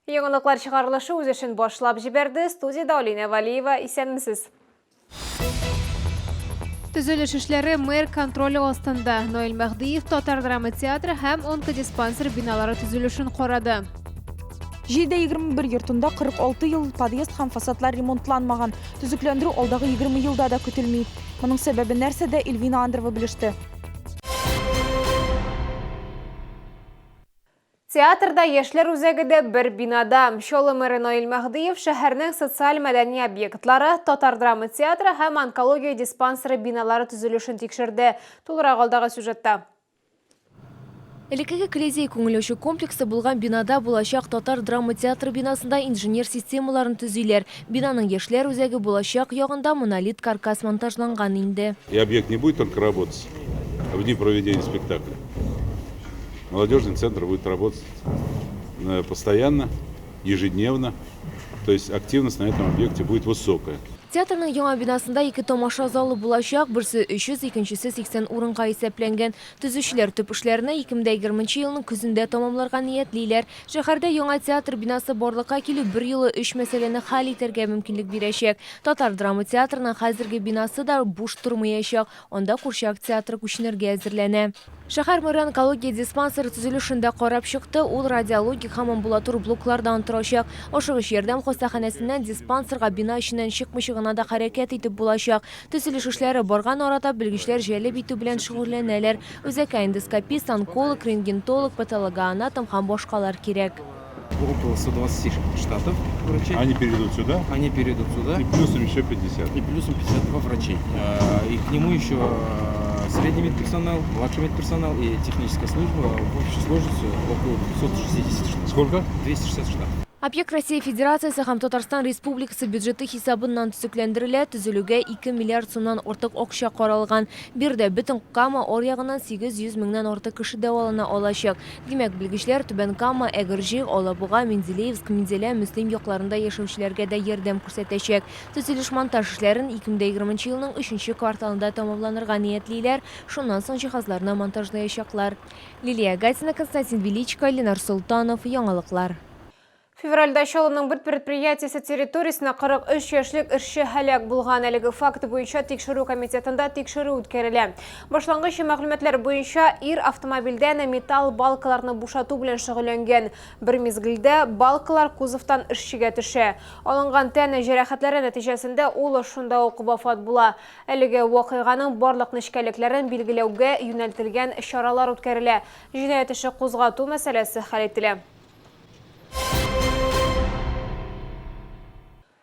Яңалыклар чыгарылышы үз эшен башлап җибәрде. Студиядә Алинә Валиева. Исәнмесез. Төзелеш эшләре мэр контроле астында. Наил Мәһдиев Татар драма театры һәм онкодиспансер биналары төзелешен карады. Җидә 21 йортында 46 ел подъезд һәм фасадлар ремонтланмаган. Төзекләндерү алдагы 20 елда да көтелми. Моның сәбәбе нәрсәдә, Эльвина Андрова белеште. Театр да, яшьләр үзәге дә бер бинада. Чаллы мэры Наил Мәһдиев шәһәрнең социаль-мәдәни объектлары, Татар драма театры һәм онкология диспансеры биналары төзелешен тикшерде. Тулырак алдагы сюжетта. Элеккеге Колизей күңел ачу комплексы булган бинада булачак Татар драма театры бинасында инженер системаларын төзиләр. Бинаның яшьләр үзәге булачак ягында монолит каркас монтажланган инде. И объект не будет только работать в дни проведения спектакля. Молодежный центр будет работать постоянно, ежедневно. То есть активность на этом объекте будет высокая. Театрның яңа бинасында ике тамаша залы булачак, берсе 300, икенчесе 80 урынга исәпләнгән. Төзүчеләр төп эшләрне 2020 нче елның көзендә тәмамларга ниятлиләр. Шәһәрдә яңа театр бинасы барлыкка килү берьюлы өч мәсьәләне хәл итәргә мөмкинлек бирәчәк. Татар драма театрының хәзерге бинасы да буш тормыячак, анда курчак театры күченергә әзерләнә. Шәһәр мэры онкология диспансеры төзелешен дә карап чыкты. Ул радиологик һәм амбулатор блоклардан торачак. Ашыгыч ярдәм хастаханәсеннән диспансерга бина эченнән чыкмыйча гына да хәрәкәт итеп булачак. Төзелеш эшләре барган арада белгечләр җәлеп итү белән шөгыльләнәләр. Үзәккә эндоскопист, онколог, рентгентолог, патологоанатом һәм башкалар кирәк. Около 120 штатов врачей. Они перейдут сюда? Они перейдут сюда. И плюсом еще 50. И плюсом 52 врачей. И к нему еще средний медперсонал, младший медперсонал и техническая служба. В общей сложности около 260 штатов. Сколько? 260 штатов. Объект Россия Федерациясе һәм Татарстан Республикасы бюджеты хисабыннан төзекләндерелә, төзелүгә 2 миллиард сумнан артык акча каралган. Биредә бөтен Кама аръягыннан 800 меңнән артык кеше дәвалана алачак. Димәк, белгечләр Түбән Кама, Әгерҗе, Алабуга, Менделеевск, Минзәлә, Мөслим якларында яшәүчеләргә дә ярдәм күрсәтәчәк. Төзелеш-монтаж эшләрен 2020 нче елның өченче кварталында тәмамланырга ниятлиләр, шуннан соң җиһазларны монтажлаячаклар. Лилия Гатина, Константин Величко, Ленар Солтанов, Яңалыклар. Февральдә Чаллының бер предприятиесе территориясендә 43 яшьлек эшче һәлак булган. Әлеге факт буенча тикшерү комитетында тикшерү үткәрелә. Башлангыч мәгълүматлар буенча, ир автомобильдән металл балкаларны бушату белән шөгыльләнгән. Бер мизгелдә балкалар кузовтан эшчегә төшә. Алынган тән җәрәхәтләре нәтиҗәсендә ул шунда ук вафат була. Әлеге вакыйганың барлык нечкәлекләрен билгеләүгә юнәлтелгән чаралар үткәрелә. Җинаять эше кузгату мәсьәләсе хәл ителә.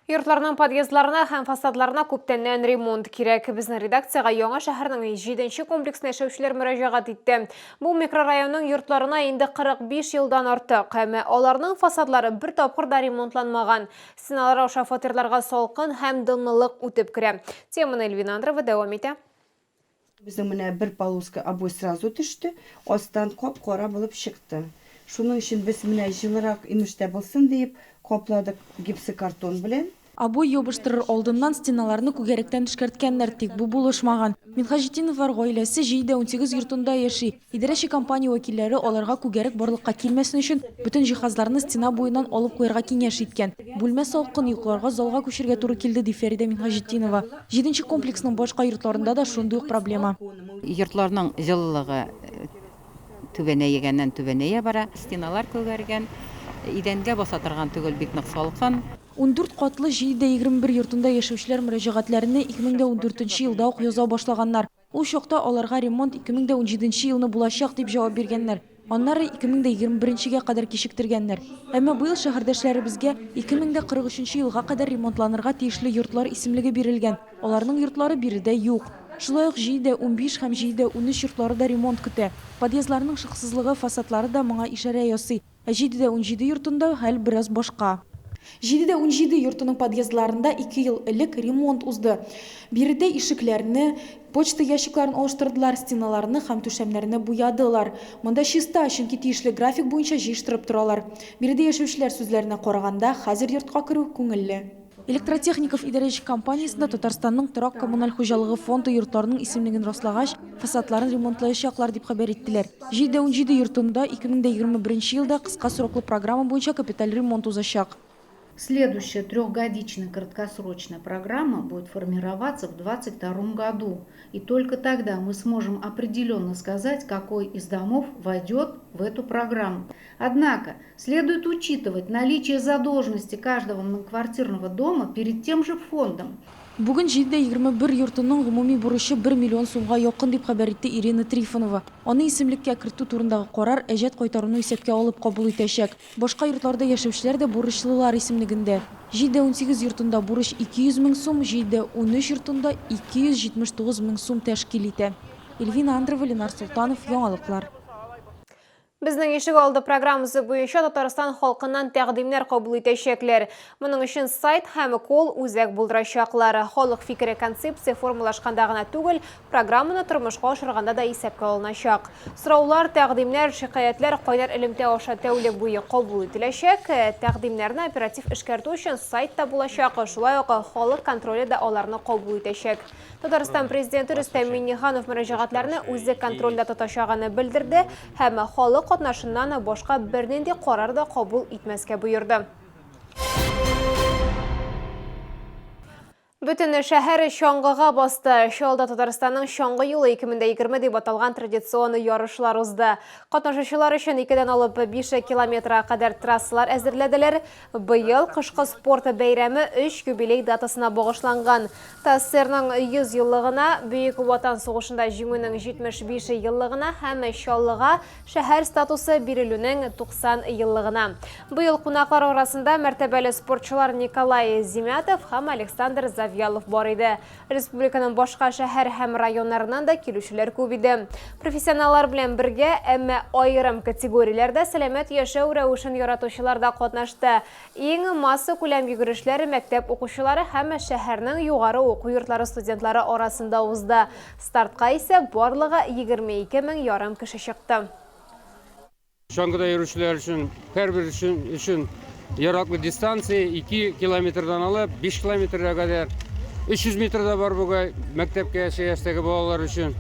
Йортларның подъездларына һәм фасадларына күптәннән ремонт кирәк. Безнең редакциягә Яңа шәһәрнең 7 комплексында яшәүчеләр мөрәҗәгать итте. Бу микрорайонның йортларына инде 45 елдан артык. Әмма аларның фасадлары бер тапкыр да ремонтланмаган. Стеналар аша фатирларга салкын һәм дымлылык үтеп керә. Теманы Эльвина Андрова дәвам итә. Безнең менә бер полоска обой сразу төште, астан кап-кара булып чыкты. Шуның өчен без менә җылырак имештә булсын диеп капладык гипсокартон белән. Обой ябыштырыр алдыннан стеналарны күгәректән эшкәрткәннәр, тик бу булышмаган. Минһаҗетдиновлар гаиләсе җәйдә 18 йортында яши. Идарәче компания вәкилләре аларга күгәрек барлыкка килмәсен өчен бөтен җиһазларны стена буеннан алып куярга киңәш иткән. Бүлмә салкын, йокларга залга күчәргә туры килде, ди Фәридә Минһаҗетдинова. Җиденче комплексның башка йортларында да шундый ук проблема. Йортларның җылылыгы түбәнәйгәннән түбәнәя бара. Стеналар күгәргән, идәнгә баса торган түгел, бик нык салкын. 14 катлы 7 дә 21 йортында яшәүчеләр мөрәҗәгатьләрне 2014 елда ук яза башлаганнар. Ул чакта аларга ремонт 2017 елны булачак дип җавап биргәннәр. Аннары 2021гә кадәр кичектергәннәр. Әмма быел шәһәрдәшләребезгә 2043 елга кадәр ремонтланырга тиешле йортлар исемлеге бирелгән. Аларның йортлары биредә юк. Шулай ук 7 дә 15 һәм 7 дә 13 йортлары да ремонт көтә. Подъездларның шыксызлыгы, фасадлары да моңа ишарә ясый. Ә 7 дә 17 йортында хәл бераз башка. 7 дә 17 йортының подъездларында ике ел элек ремонт узды. Биредә ишекләрне, почта ящикларын алыштырдылар, стеналарны һәм түшәмнәрне буядылар. Монда чиста, чөнки тиешле график буенча җыештырып торалар. Биредә яшәүчеләр сүзләренә караганда, хәзер йортка керү күңелле. Электротехников идарәче компаниясендә Татарстанның торак-коммуналь хуҗалыгы фонды йортларның исемлеген раслагач, фасадларын ремонтлаячаклар, дип хәбәр иттеләр. 7 дә 17 йортында 2021 елда кыска сроклы программа буенча капиталь ремонт узачак. Следующая трехгодичная краткосрочная программа будет формироваться в 2022 году. И только тогда мы сможем определенно сказать, какой из домов войдет в эту программу. Однако следует учитывать наличие задолженности каждого многоквартирного дома перед тем же фондом. Бүген 7 дә 21 йортының гомуми бурычы 1 миллион сумга якын, дип хәбәр итте Ирина Трифонова. Аны исемлеккә кертү турындагы карар әҗәт кайтаруны исәпкә алып кабул итәчәк. Башка йортларда яшәүчеләр дә бурычлылар исемлегендә. 7 дә 18 йортында бурыч 200 мең сум, 7 дә 13 йортында 279 мең сум тәшкил итә. Эльвина Андрова, Ленар Солтанов, Яңалыклар. Безнең ишек алды программасы буенча Татарстан халкыннан тәкъдимнәр кабул итәчәкләр. Моның өчен сайт һәм колл үзәк булдырачаклар. Халык фикере концепция формалашканда гына түгел, программаны тормышка ашырганда да исәпкә алыначак. Сораулар, тәкъдимнәр, шикаятьләр кайнар элемтә аша тәүлек буе кабул ителәчәк. Тәкъдимнәрне оператив эшкәртү өчен сайт та булачак, шулай ук халык контроле дә аларны кабул итәчәк. Татарстан президенты Рөстәм Миңнеханов мөрәҗәгатьләрне үзе контрольдә тотачагын белдерде һәм халык катнашыннан башка бернинди карар да кабул итмәскә боерды. Бөтен шәһәр чаңгыга басты. Чаллыда Татарстанның чаңгы юлы 2020 дип аталган традицион ярышлар узды. Катнашучылар өчен 2-дән алып 5 километрга кадәр трассалар әзерләделәр. Быел кышкы спорт бәйрәме 3 юбилей датасына багышланган. ТАССРның 100 еллыгына, Бөек Ватан сугышында җиңүнең 75 еллыгына һәм Чаллыга шәһәр статусы бирелүнең 90 еллыгына. Быел кунаклар арасында мәртәбәле спортчылар Николай Зимятов һәм Александр Завьялов бар иде. Республиканың башка шәһәр һәм районнарыннан да килүчеләр күп иде. Профессионаллар белән бергә, әмма аерым категорияләрдә сәламәт яшәү рәвешен яратучылар да катнашты. Иң массакүләм йөгерешләр мәктәп укучылары һәм шәһәрнең югары уку йортлары студентлары арасында узды. Стартка исә барлыгы 22 мең ярым кеше чыкты. Чаңгыда йөрүчеләр өчен, һәрбер өчен яраклы дистанция 2 километрдан алып 5 километрга кадәр. 300 метр да бар бугай мәктәпкәчә яшьтәге балалар өчен.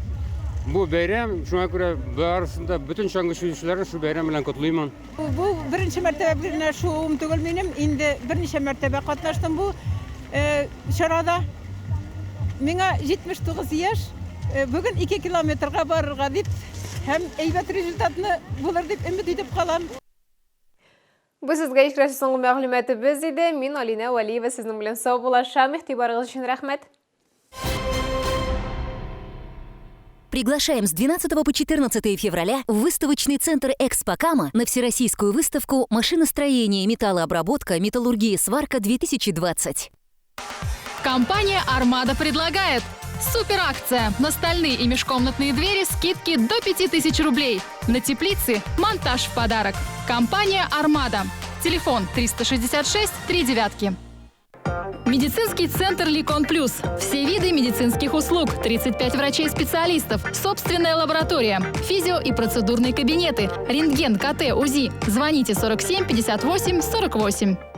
Бу бәйрәм, шуңа күрә барысын да, бөтен чаңгы шуучыларны шу бәйрәм белән котлыймын. Бу беренче мәртәбә генә шууым түгел минем, инде берничә мәртәбә катнаштым бу чарада. Миңа 79 яшь, бүген 2 километрга барырга дип һәм әйбәт результатны булыр дип өмет итеп калам. Бу сезгә ишкерәсе соңгы мәгълүматыбыз иде. Мин Алинә Вәлиева сезнең белән саубуллашам. Игътибарыгыз өчен рәхмәт. Приглашаем с 12 по 14 февраля в выставочный центр «Экспокама» на всероссийскую выставку «Машиностроение, металлообработка, металлургия, сварка-2020». Компания «Армада» предлагает суперакция на стальные и межкомнатные двери, скидки до 5000 рублей. На теплицы монтаж в подарок. Компания «Армада». Телефон 366 3 девятки. Медицинский центр «Ликон Плюс». Все виды медицинских услуг, 35 врачей-специалистов, собственная лаборатория, физио и процедурные кабинеты, рентген, КТ, УЗИ. Звоните 47 58 48.